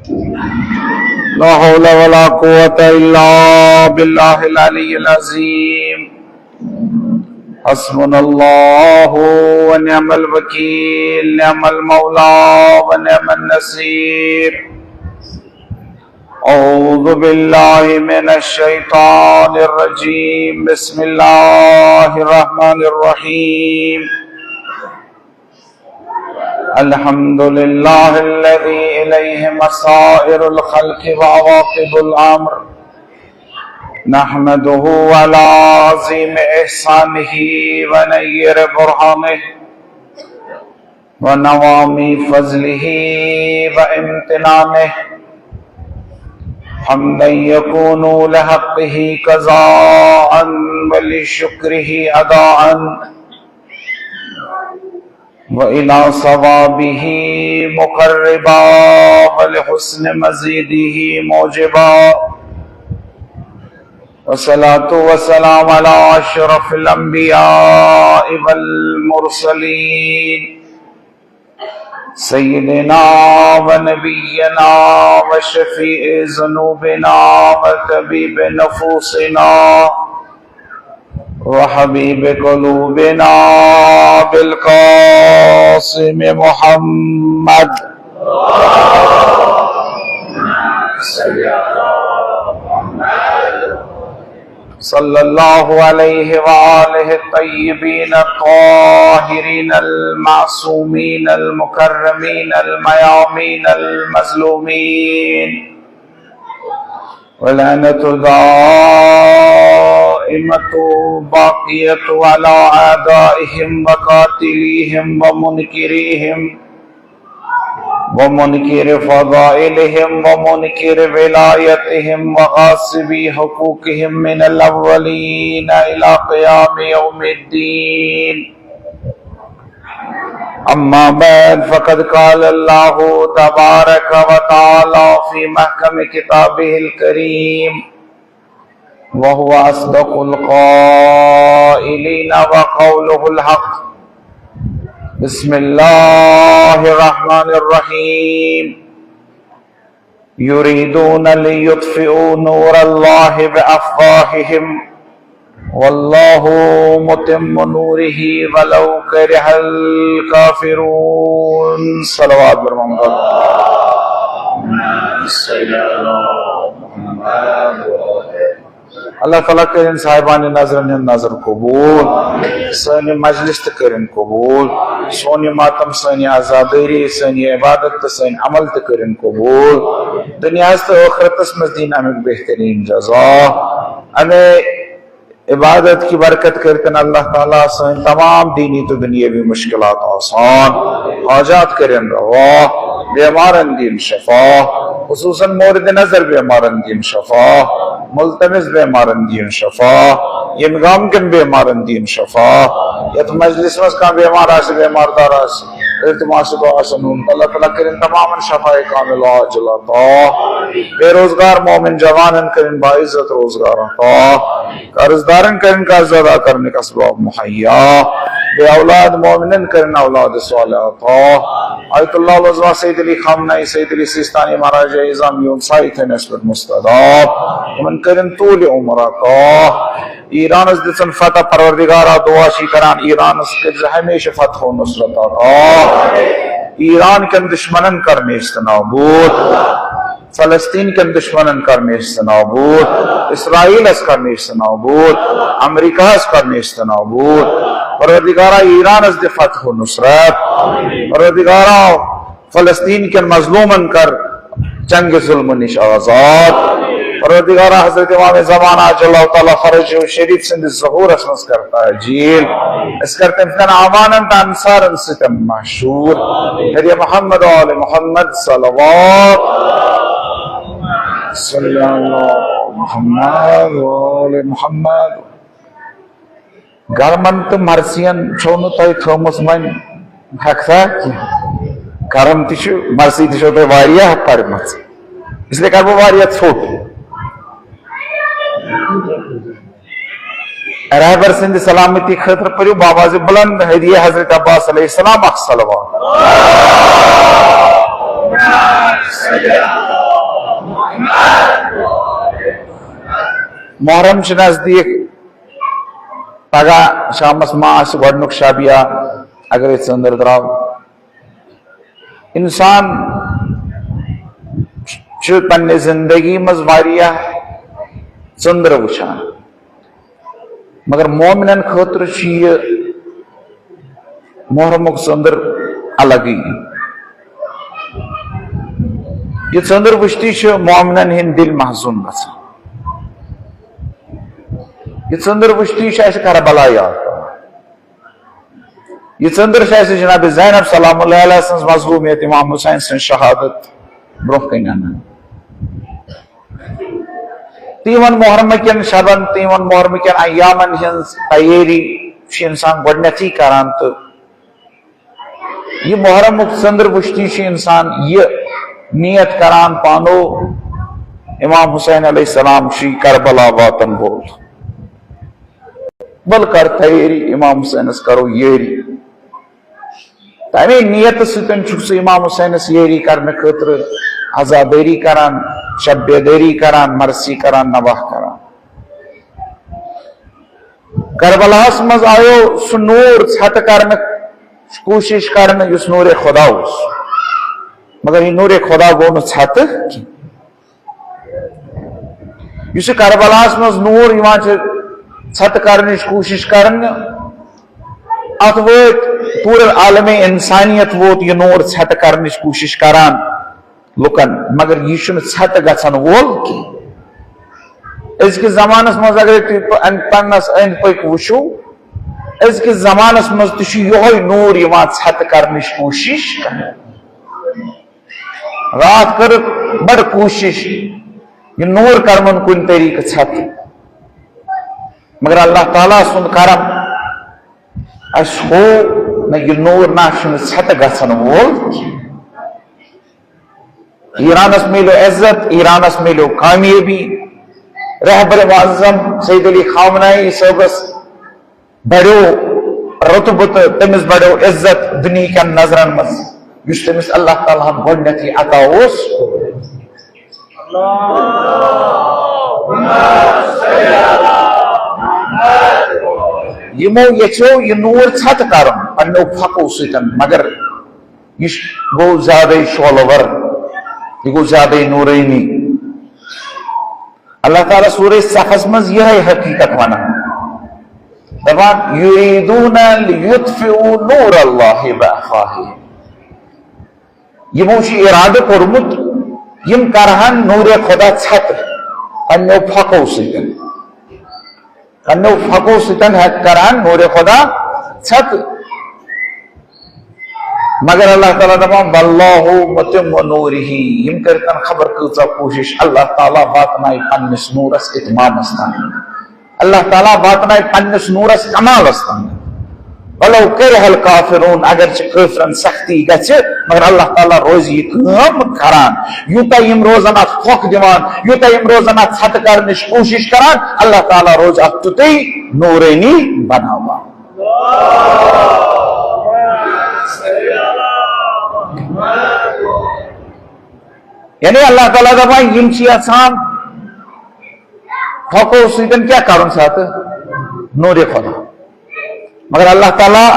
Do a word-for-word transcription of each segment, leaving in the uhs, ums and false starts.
لا حول ولا قوة إلا بالله العلي العظيم. حسبنا الله ونعم الوكيل، نعم المولى ونعم النصير. أعوذ بالله من الشيطان الرجيم. بسم الله الرحمن الرحيم. الحمد لله الذي إليه مصائر الخلق وعواقب الأمر. نحمده على عظيم إحسانه ونير برهانه ونوامي فضله وامتنانه، حمدا يكون لحقه قضاء ولشكره أداء، وإلى ثوابه مقربا ولحسن مزيده موجبا. والصلاة والسلام على أشرف الأنبياء والمرسلين، سيدنا ونبينا وشفيع ذنوبنا وطبيب نفوسنا وحبيب قلوبنا بالقاسم محمد صلى الله عليه وآله الطيبين الطاهرين المعصومين المكرمين الميامين المظلومين، ولعنة دائمة باقية على أعدائهم وقاتليهم ومنكريهم ومنكر فضائلهم ومنكر ولايتهم وغاصبي حقوقهم من الأولين إلى قيام يوم الدين. أما بعد، فقد قال الله تبارك وتعالى في محكم كتابه الكريم، وهو أصدق القائلين وقوله الحق. بسم الله الرحمن الرحيم. يريدون ليطفئوا نور الله بأفواههم والله متم نوره ولو كره الكافرون. صلوات بر محمد. اللہ تعالیٰ کٔرِن صاحبانِ نظرن ہُنٛد نظر قبول، سٲنۍ مجلس تہِ کٔرِن قبول، سون یہِ ماتم، سٲنۍ یہِ عزادٲری، سٲنۍ یہِ عبادت تہٕ سٲنۍ عمل تہِ کٔرِن قبول۔ دُنیاہس تہٕ ٲخرتس منٛز دِن امیُک بہتریٖن جزا۔ امے عبادت کی برکت کٔرِتن اللہ تعالیٰ سٲنۍ تمام دینی تہٕ دُنیٲوی مشکلات آسان، حاجات کٔرِن روا، بیمارن دِن شفا، خصوصاً مورد نظر بیمارن دِن شفا، ملتمس بیمارن دِن شفا، ییٚمہِ گامہٕ کٮ۪ن بیمارن دِن شفا، یتھ مجلس منٛز کانٛہہ بیمار آسہِ، بیمار دار آسہِ، التماس دعا آسن ہُنٛد، اللہ تعالیٰ کٔرِن تمامن شفاء کاملہ عاجلہ عطا، بے روزگار مومن جوانن کٔرِن باعزت روزگار عطا، قرض دارن کٔرِن قرض ادا کرنٕکۍ اسباب مہیا، بے اولاد مومنن کٔرِن اولاد صالح عطا۔ آیت اللہ العظمیٰ سید علی خامنہ ای، سید علی سیستانی مہاراج اعظم، یِہُنٛد سایہِ تھٲوِن اَسہِ پٮ۪ٹھ مستداب، یِمن کٔرِن طول عمر عطا۔ ایرانس دِژٕن فتح، پروردگارا دعا چھِ کران، ایرانس کٔرۍ زِ ہمیشہِ فتح و نصرت عطا۔ ایران کٮ۪ن دشمنن کر نیست نابود، فلسطین کٮ۪ن دشمنن کر نیست نابود، اسرائیلس کر نیست نابود، امریکہس کر نیست نابود۔ پروردگارا ایرانس دِ فتح و نصرت۔ پروردگارا فلسطین کٮ۪ن مظلومن کر چنگہِ ظلمہٕ نِش آزاد۔ پروردگارا حضرت امام زمانہ عجل اللہ تعالیٰ فرجہ شریف سٕنٛدِس ظہورس منٛز کر تاجیل۔ أسۍ کر تٔمۍ سٕنٛدٮ۪ن اعوانن تہٕ انصارن سۭتۍ مشہوٗر۔ نبی محمد و آل محمد صلوات۔ صلی اللہ محمد و آل محمد۔ گرمن تہٕ مرثین چھو نہٕ تۄہہِ تھٲومٕژ وۄنۍ ہٮ۪کتھا کینٛہہ۔ گرم تہِ چھُ، مرثی تہِ چھو تۄہہِ واریاہ پرِمٕژ، اس لیے کرٕ بہٕ واریاہ ژھوٚٹ۔ رہبر سٕنٛدِ سلامتی خٲطرٕ پٔرِو بابا زِ بلند ہدیہ حضرت عباس علیہ السلام اکھ صلوات۔ محرم چھُ نزدیٖک، پگاہ شامس ما آسہِ گۄڈٕنیُک شب یا اگرے ژٔنٛدٕر درٛاو۔ انسان چھُ پننہِ زندگی منٛز واریاہ ژٔنٛدرٕ وٕچھان، مگر مومنن خٲطرٕ چھُ یہِ محرمُک ژٔنٛدٕر الگٕے۔ یہِ ژٔنٛدٕر وٕچھتٕے چھُ مومنن ہٕنٛدۍ دِل محزوٗن گژھان۔ یہِ ژٔنٛدٕر وٕچھتٕے چھُ اَسہِ کربلا یاد پٮ۪وان۔ یہِ ژٔنٛدٕر چھِ اَسہِ جناب زینب سلام اللہ علیہ سٕنٛز مظلومیت، امام حسین سٕنٛز شہادت برٛونٛہہ کنہِ انان۔ تہٕ یِمن محرمہٕ کٮ۪ن شبن تہٕ یِمن محرمہٕ کٮ۪ن ایامن ہٕنٛز تیٲری چھُ انسان گۄڈٕنیتھٕے کران، تہٕ یہِ محرمُک ژٔنٛدٕر وٕچھتٕے چھُ انسان یہِ نیت کران پانو امام حسین علیہ السلام چھُ کربلا واتن وول۔ ول کر تیٲری، امام حسینس کرو یٲری۔ تمے نیتہٕ سۭتۍ چھُکھ ژٕ امام حسینس یٲری کرنہٕ خٲطرٕ عزادٲری کران، شب بیدٲری کران، مرثی کران، نواح کران۔ کربلاہس منٛز آیو سُہ نوٗر ژھتہٕ کرنہٕ کوٗشش کرنہٕ یُس نوٗرِ خدا اوس، مگر یہِ نوٗرِ خدا گوٚو نہٕ ژھتہٕ کینٛہہ۔ یُس یہِ کربلاہس منٛز نوٗر یِوان چھِ ژھتہٕ کرنٕچ کوٗشش کرنہٕ، اتھ وٲتۍ پوٗرٕ عالمِ انسانیت ووت یہِ نوٗر ژھتہٕ کرنٕچ کوٗشش کران لُکن، مگر یہِ چھُنہٕ ژھتہٕ گژھن وول کینٛہہ۔ أزکِس زمانس منٛز اگر تُہۍ پ-، ان-، پننس أنٛدۍ پٔکۍ وٕچھِو، أزکِس زمانس منٛز تہِ چھُ یِہوٚے نوٗر یِوان ژھتہٕ کرنٕچ کوٗشش کرنہٕ۔ راتھ کٔرٕکھ بڑٕ کوٗشش یہِ نوٗر کرمن کُنہِ طریٖقہٕ ژھتہٕ، مگر اللہ تعالیٰ سُنٛد کرم، اسہِ ہوو نہ یہِ نوٗر نہ چھُنہٕ ژھتہٕ گژھن وول کینٛہہ۔ ایرانس میلیو عزت، ایرانس میلیو کامیٲبی، رہبر معظم سید علی خامنائی صٲبس بڑیو رتبہٕ تہٕ تٔمِس بڑیو عزت دُنیہکٮ۪ن نظرن منٛز، یُس تٔمِس اللہ تعالیٰ ہن گۄڈٕنیتھٕے عطا اوس۔ یِمو یژھیو یہِ نوٗر ژھتہٕ کرُن پننیو پھکو سۭتۍ، مگر یہِ گوٚو زیادَے شولہٕ ور، یہِ گوٚو زیادَے نوٗرٲنی۔ اللہ تعالیٰ سورہ صفس منٛز یِہے حقیقت ونان، دپان، یریدون لیطفئوا نور اللہ بافواہہم۔ یِمو چھُ ارادٕ کوٚرمُت، یِم کرہن نورِ خدا ژھتہٕ پننیو پھکو سۭتۍ۔ پننیو پھکو سۭتۍ ہیٚکھ کرہن نورِ خدا ژھتہٕ۔ مگر اللہ تعالیٰ دپان، واللہ متم نورہ، یِم کٔرتن خبر کۭژاہ کوٗشش، اللہ تعالیٰ واتنایہِ پننِس نوٗرس اتمامس تام۔ اللہ تعالیٰ واتنایہِ پننِس نوٗرس کمالس تام۔ ولو کرہ الکافرون، اگرچہ کٲفرن سختی گژھِ، مگر اللہ تعالیٰ روزِ یہِ کٲم کران۔ یوٗتاہ یِم روزن اتھ پھۄکھ دِوان، یوٗتاہ یِم روزن اتھ ژھتہٕ کرنٕچ کوٗشش کران، اللہ تعالیٰ روزِ اتھ تیُتُے نوٗرٲنی بناوان۔ یعنی اللہ تعالیٰ دپان، یِم چھِ یژھان پھۄکو سۭتۍ کیٛاہ کرُن سا تہٕ نوٗرِ خدا۔ مگر اللہ تعالیٰ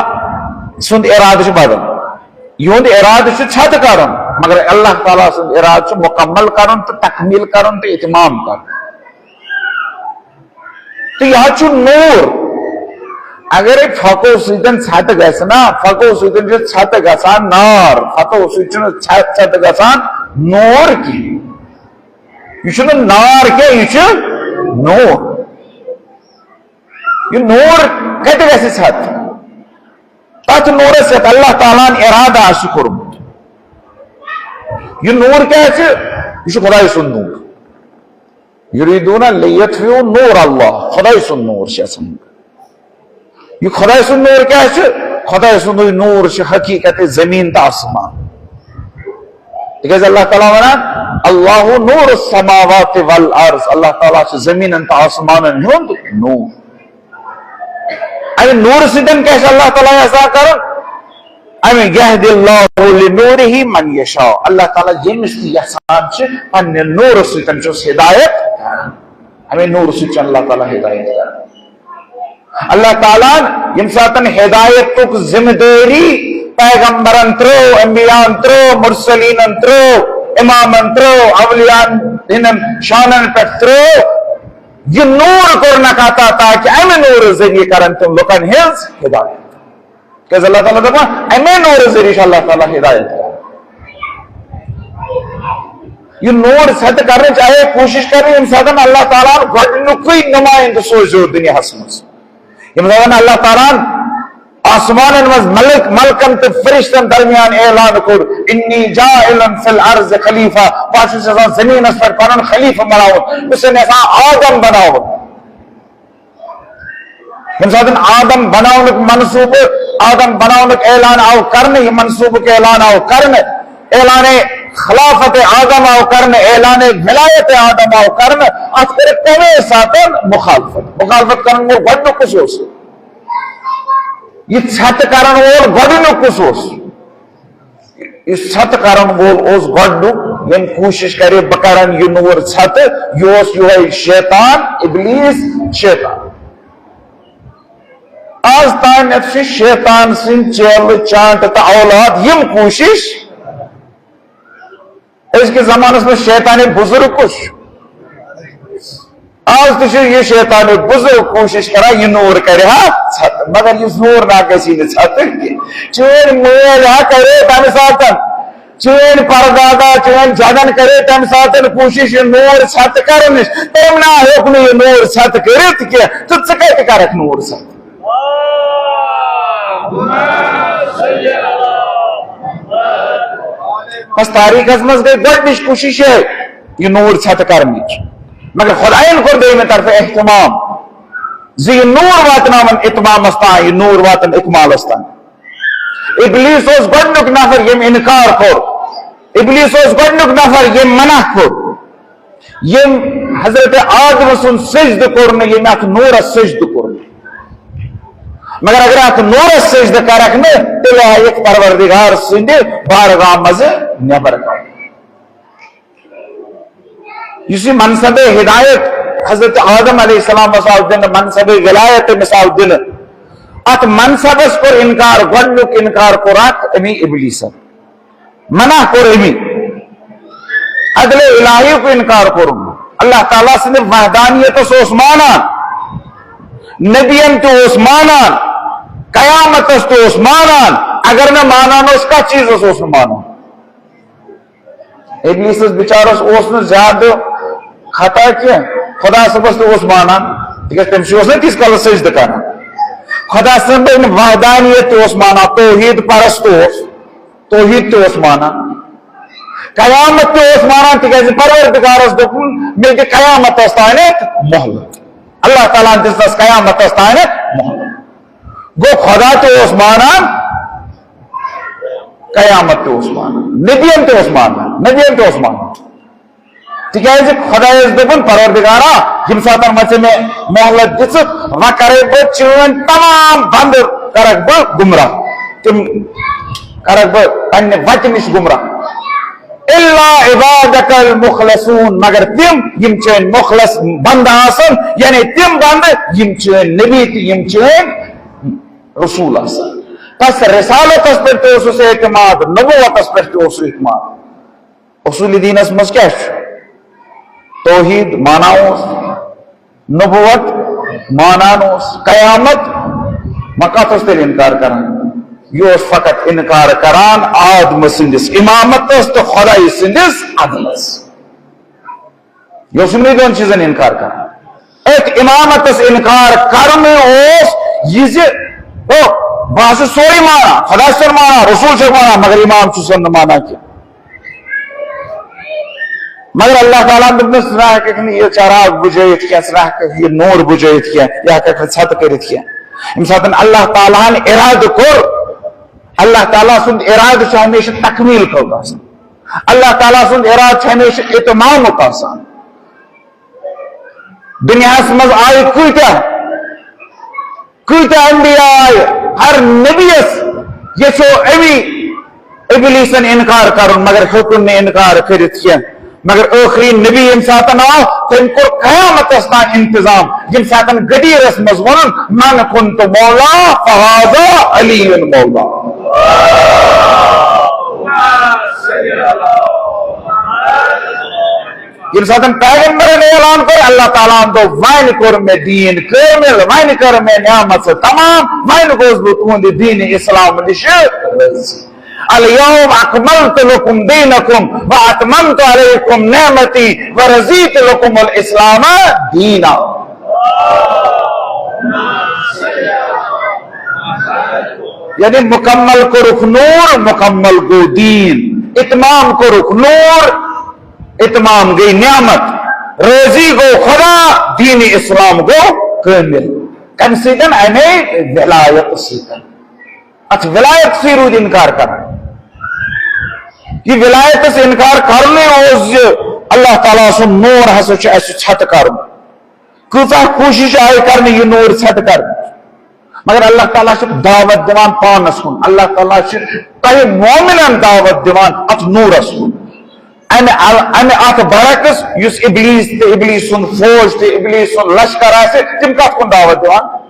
سُنٛد ارادٕ چھُ بدل۔ یِہُنٛد ارادٕ چھُ ژھۄتہٕ کرُن، مگر اللہ تعالیٰ سُنٛد ارادٕ چھُ مکمل کرُن تہٕ تکمیل کرُن تہٕ اتمام کرُن۔ تہٕ یہِ حظ چھُ نوٗر۔ اگرے پھۄکو سۭتۍ ژھۄتہٕ گژھِ نا، پھۄکو سۭتۍ چھُ ژھۄتہٕ گژھان نار، پھۄکو سۭتۍ چھُنہٕ ژھۄ-، ژھۄتہٕ گژھان نوٗر کینٛہہ۔ یہِ چھُنہٕ نار کینٛہہ، یہِ چھُ نوٗر۔ یہِ نوٗر کتہِ گژھِ ژھۄتہٕ؟ تتھ نوٗرس یتھ اللہ تعالیٰ ہن ارادٕ آسہِ کوٚرمُت۔ یہِ نوٗر کیٛاہ چھُ؟ یہِ چھُ خدایہِ سُنٛد نوٗر۔ یریدون لیطفئوا نور اللہ، خدایہِ سُنٛد نوٗر چھُ آسان۔ یہِ خدایہِ سُنٛد نوٗر کیٛاہ چھُ؟ خدایہِ سُنٛدُے نوٗر چھُ حقیٖقت زٔمیٖن تہٕ آسمان۔ تِکیٛازِ اللہ تعالیٰ ونان، اللہ نور السماوات والارض، اللہ تعالیٰ چھُ زٔمیٖنن تہٕ آسمانن ہُنٛد نوٗر۔ اَمہِ نوٗرٕ سۭتۍ کیٛاہ چھُ اللہ تعالیٰ یژھان کرُن؟ امہِ یہدِ اللہ لنورہ من یشاء، اللہ تعالیٰ ییٚمِس تہِ یژھان چھِ پننہِ نوٗرٕ سۭتۍ چھُس ہدایت کران۔ امے نوٗرٕ سۭتۍ چھُ اللہ تعالیٰ ہدایت کران۔ اللہ تعالیٰ ہن ییٚمہِ ساتن ہدایتُک ذمہٕ دٲری پیغمبرن ترٲو، انبیاءن ترٲو، مرسلیٖنن ترٲو، امامن ترٲو، اولیاءن ہٕنٛدٮ۪ن شانن پٮ۪ٹھ ترٲو، یہِ نوٗر کوٚرنکھ عطا تاکہِ امہِ نوٗرٕ ذٔریعہٕ کرن تِم لُکن ہٕنٛز ہدایت۔ کیازِ اللہ تعالیٰ دپان، امے نوٗرٕ ذٔریعہٕ چھُ اللہ تعالیٰ ہدایت کران۔ یہِ نوٗر ژھتہٕ کرنٕچ آیے کوٗشش کرنہٕ، ییٚمہِ ساتہٕ اللہ تعالیٰ ہن گۄڈٕنیُکُے نُمایندٕ سوٗزیو دُنیاہس منٛز۔ ییٚمہِ ساتہٕ اللہ تعالیٰ ہن آسمانن منٛز ملک، ملکن تہٕ فرشتن درمیان اعلان کوٚر، "انی جاعل فی الارض خلیفہ"، بہٕ چھُس یژھان زٔمیٖنس پٮ۪ٹھ پنُن خلیفہٕ بناوُن، بہٕ چھُس یژھان آدم بناوُن۔ ییٚمہِ ساتہٕ آدم بناونُک منصوٗبہٕ، آدم بناونُک اعلان آو کرنہٕ، یہِ منصوٗبُک اعلان آو کرنہٕ، اعلان خلافت آدم آو کرنہٕ، اعلان ولایت آدم آو کرنہٕ، اتھ کٔرٕکھ تمے ساتہٕ مخالفت۔ مخالفت کرن وول گۄڈٕنیُک کُس اوس؟ یہِ ژھٮ۪تہٕ کرن وول گۄڈٕنیُک کُس اوس؟ یُس ژھۄتہٕ کرن وول اوس گۄڈنیُک، ییٚمۍ کوٗشش کرے بہٕ کرن یہِ نوٗر ژھۄتہٕ، یہِ اوس یِہوٚے شیطان، ابلیس، شیطان۔ از تامَتھ چھِ شیطان سٕنٛدۍ چیلہٕ، چانٹہٕ تہٕ اولاد یِم کوٗشش۔ أزکِس زمانس منٛز شیطان بزرگ کُس چھُ؟ آز تہِ چھُ یہِ شیطان بزرگ کوٗشش کران، یہِ نوٗر کرِ ہا ژھۄتہٕ، مگر یہِ نوٗر نہ گژھی نہٕ ژھۄتہٕ کینٛہہ۔ چٲنۍ مٲلۍ ہا کرے تمہِ ساتن، چٲنۍ پردادا، چٲنۍ جدن کرے تمہِ ساتن کوٗشش یہِ نوٗر ژھۄتہٕ کرنٕچ، تٔمۍ نہ ہیوٚک نہٕ یہِ نوٗر ژھۄتہٕ کٔرِتھ کینٛہہ، تہٕ ژٕ کتہِ کرکھ نوٗر ژھۄتہٕ؟ بس تاریخس منٛز گٔے گۄڈٕنِچ کوٗشش یِہے، یہِ نوٗر ژھۄتہٕ کرنٕچ۔ مگر خداین کوٚر دوٚیمہِ طرفہٕ اہتمام زِ یہِ نوٗر واتناوَن اتمامس تام، یہِ نوٗر واتن اکمالس تام۔ ابلیس اوس گۄڈٕنیُک نفر ییٚمۍ انکار کوٚر، ابلیس اوس گۄڈٕنیُک نفر ییٚمۍ منع کوٚر، ییٚمۍ حضرت آدم سُنٛد سجدٕ کوٚر نہٕ، ییٚمۍ اتھ نوٗرس سجدٕ کوٚر نہٕ۔ مگر اگر اتھ نوٗرس سجدٕ کرکھ نہٕ، تیٚلہِ آیکھ پروردگار سٕنٛدِ بارگاہ منٛزٕ نٮ۪بر کڑنہٕ۔ یُس یہِ منصب ہدایت حضرت آدم علیہ السلام آو دِنہٕ، منصب ولایت أمِس آو دِنہٕ، اتھ منصبس کوٚر انکار، گۄڈٕنیُک انکار کوٚر اتھ امی ابلیسن، منع کوٚر امی، عدل الہی کو انکار کوٚرُن۔ اللہ تعالیٰ سٕنٛدِ وحدانیتس اوس مانان، نبین تہِ اوس مانان، قیامتس تہِ اوس مانان، اگر نہٕ مانان اوس، کتھ چیٖزس اوس نہٕ مانان؟ ابلیسس بِچارس اوس نہٕ زیادٕ خطا کینٛہہ، خدا صٲبس تہِ اوس مانان، تِکیازِ تٔمۍ سٕے اوس نہ تیٖتِس کالس سجدٕ کران۔ خدا سٕنٛدِ وحدانیت تہِ اوس مانان، توحید پرست اوس، توحید تہِ اوس مانان، قیامت تہِ اوس مانان، تِکیازِ پروردگارس دوٚپُن، مےٚ دِ قیامتس تانٮ۪تھ مۄہلت۔ اللہ تعالیٰ ہن دِژنس قیامتس تانٮ۪تھ مۄہلت۔ گوٚو خدا تہِ اوس مانان، قیامت تہِ اوس مانان، نبین تہِ اوس مانان، نبین تہِ اوس مانان۔ تِکیازِ خدایس دوٚپُن، پروردگارا، ییٚمہِ ساتن وۄنۍ ژےٚ مےٚ مۄہلت دِژٕتھ، وۄنۍ کرے بہٕ چٲنۍ تمام بندٕ کرکھ بہٕ گمراہ، تِم کرکھ بہٕ پننہِ وتہِ نِش گمراہ۔ الا عبادک المخلصون، مگر تِم یِم چٲنۍ مخلص بندٕ آسن، یعنی تِم بندٕ یِم چٲنۍ نبی تہٕ یِم چٲنۍ رسول آسن۔ بس رسالتس پٮ۪ٹھ تہِ اوسُس اعتماد، نبوتس پٮ۪ٹھ تہِ اوسُس اعتماد۔ اصول دینس منٛز کیٛاہ چھُ؟ توحید مانان اوس، نبوت مانان اوس، قیامت ما کتھ اوس تیٚلہِ انکار کران؟ یہِ اوس فقط انکار کران آدم سٕنٛدِس امامتس تہٕ خدایہِ سٕنٛدِس عدلس۔ یہِ اوس یِمنٕے دۄن چیٖزن انکار کران۔ أتھۍ امامتس انکار کرنہٕ اوس یہِ زِ، او، بہٕ ہسا سورُے مانان، خدا چھُسن مانان، رسول چھُسن مانان، مگر امام چھُسن نہٕ مانان کینٛہہ۔ مگر اللہ تعالیٰ ہن دوٚپنس، ژٕ نہ ہیٚککھ نہٕ یہِ چراغ بُجٲیِتھ کینٛہہ، ژٕ نہ ہیٚککھ یہِ نوٗر بُجٲیِتھ کینٛہہ، یہِ ہیٚککھ نہٕ ژھۄتہٕ کٔرِتھ کینٛہہ۔ ییٚمہِ ساتہٕ اللہ تعالیٰ ہن ارادٕ کوٚر، اللہ تعالیٰ سُنٛد ارادٕ چھُ ہمیشہِ تکمیٖل خٲطرٕ آسان۔ اللہ تعالیٰ سُنٛد ارادٕ چھُ ہمیشہِ اتمامُک آسان۔ دُنیاہس منٛز آیہِ کۭتیاہ، کۭتیاہ انبیاء آیہِ، ہر نبیس یژھو امی ابلیسن انکار کرُن، مگر ہیوٚکُن نہٕ انکار کٔرِتھ کینٛہہ۔ مگر ٲخری نبی ییٚمہِ ساتن آو، تٔمۍ کوٚر قیامتس تام انتظام، ییٚمہِ ساتن غدیرس منٛز ووٚنُن، "من کنت مولا فہذا علی مولا۔" ییٚمہِ ساتن پیغمبرن اعلان کوٚر، اللہ تعالیٰ ہن دوٚپ، "وۄنۍ کوٚر مےٚ دیٖن کٲمِل، وۄنۍ کٔر مےٚ نعمت سۭتۍ تمام، وۄنۍ گوس بہٕ تُہنٛدِ دیٖنِ اسلام نِش رٲضی۔ الیوم اکملت لکم دینکم و اتممت علیکم نعمتی و رضیت لکم الاسلام دینا۔" یعنی مکمل کوٚرُکھ نوٗر، مکمل گوٚو دیٖن۔ اتمام کوٚرُکھ نوٗر، اتمام گٔے نعمت، رٲضی گوٚو خدا، دیٖنِ اسلام گوٚو کٲمِل۔ کمہِ سۭتۍ؟ امے ولایت سۭتۍ۔ اتھ ولایت سۭتۍ روٗد انکار کران۔ یہِ ولایتس انکار کرنُے اوس زِ اللہ تعالیٰ سُنٛد نوٗر ہسا چھُ اسہِ ژھۄٹہٕ کرُن۔ کۭژاہ کوٗشِش آیہِ کرنہٕ یہِ نوٗر ژھۄٹہٕ کرنٕچ، مگر اللہ تعالیٰ چھُ دعوت دِوان پانس کُن۔ اللہ تعالیٰ چھُ تۄہہِ مومنن دعوت دِوان اتھ نوٗرس کُن۔ امہِ ال-، امہِ اتھ برعکس یُس ابلیس تہٕ ابلیس سُنٛد فوج تہٕ ابلیس سُنٛد لشکر آسہِ، تِم کتھ کُن دعوت دِوان؟